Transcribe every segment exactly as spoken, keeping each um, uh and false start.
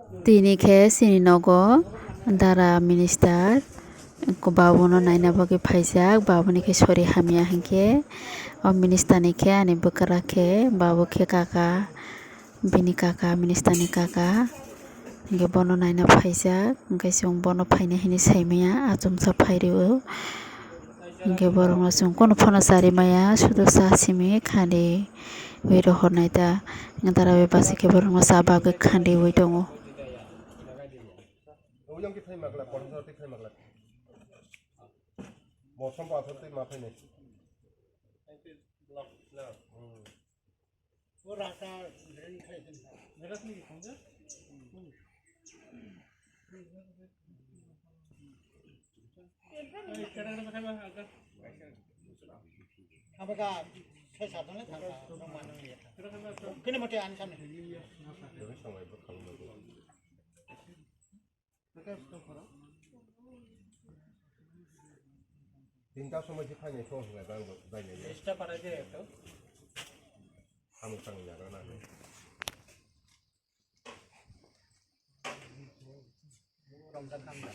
Tini khe chini nogo dara minister babuno naina bagwi phaijak, babuni khe sori hamya hinkhe o minister ni khe ani bwkra khe babu khe kaka. Bini kaka, minister ni kaka, hinkhe bono naina phaijak, hinkhe chwng bono phainai hinwi saimaya, achomsa phairio. Hinkhe borokno chwng kunu phano charimaya, sudu cha simi khaliwi rohornai ta. Dara bai bachikhe borokno cha bagwi khaliwi tongo. Tinta somoi se phainai, song hwnbai bang bai nai. Extra para je ekto. Samung tang nagra na. Romjak khamda.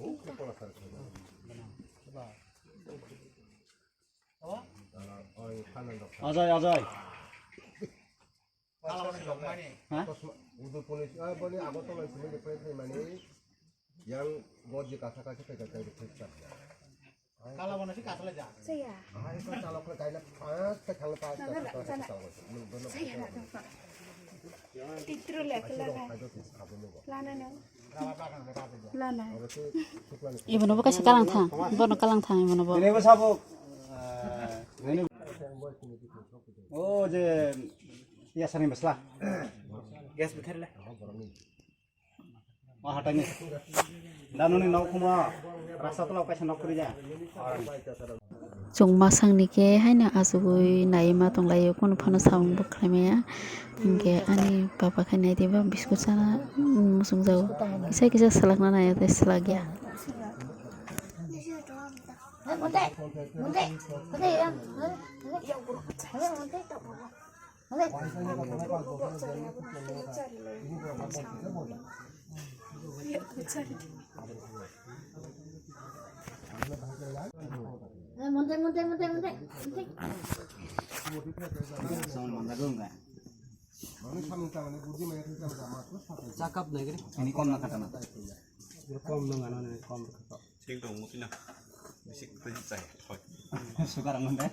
Oh, kepala sar. Ba. Ajay, ajay. Ha? Udupuni, ah, boni Agartala simi de prai prai mani, yang goji kasa kasa prai prai prai. Kala bono si kasa leja. Saya. Ah, itu kalau kena kaina pas, tak kalau pas, tak kalau pas. Saya nak dapat. Titru le kelaga. Lana no. Lana. Ibono bo kaisa kalang thang, ibono kalang thang ibono bo. Ini bo sabuk. Oh, je, ya sering besla. Gas bithar le. Oh, hatai ni. Danoni nok khumra, rasta tola kaisa nok kuri ja. Chwng masangni khe haino achugwi naiwi ma tonglaio, kunu phano samung bo khlaimaya. Hinkhe ani papa khe nai diba biskut chana, mm, muchungjago. Kisa kisa swlakna naiya tei swlakya. Ini kom na kata na. Kom na kata. Sing dong mutina. Bisik tadi saya. Sugar ang nanda.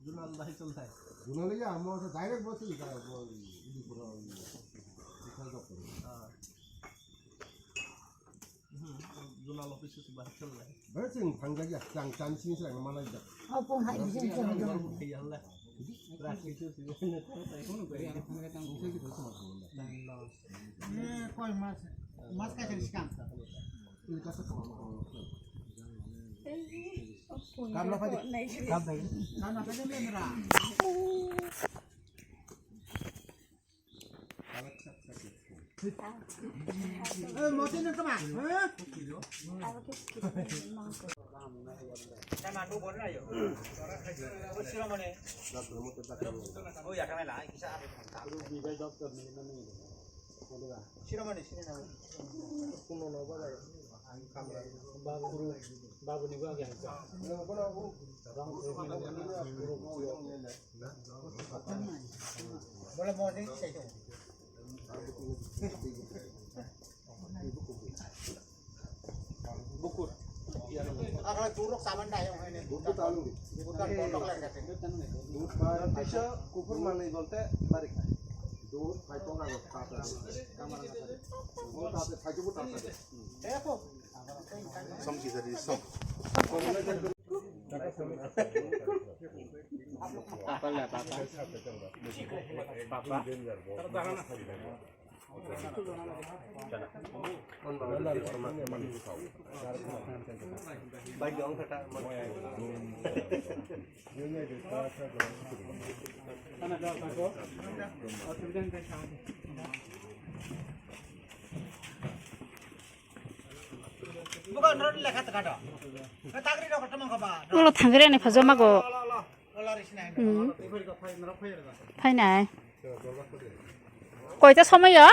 Junal dai chal dai. Junal ya, mo sa direct bosi ka, bo, ini pura, ini. Kita dokter. Ah. Hmm, junal office se bahai chal dai. Bai sing thang ja ya, chang chan sing sing ma lai ja. Oh, pung hai sing sing. Iya lah. Ras itu sih. Eh, koi mas, mas ka sing skam. Bukur. Akala turok saman dai, yang ini. Bukur talung di. Bukan pondok lah, katanya. Dud bai, aisa kupur manwi bolte barik. Dud bai tong aro tata. Kamar tata. Oh, tata, thaijubu tata de. Eh, apa? Som ki dari som. Papa lah, papa. Papa. Ulo thangre ani phajo mago. Hmm. Phainai. Koita somoyo?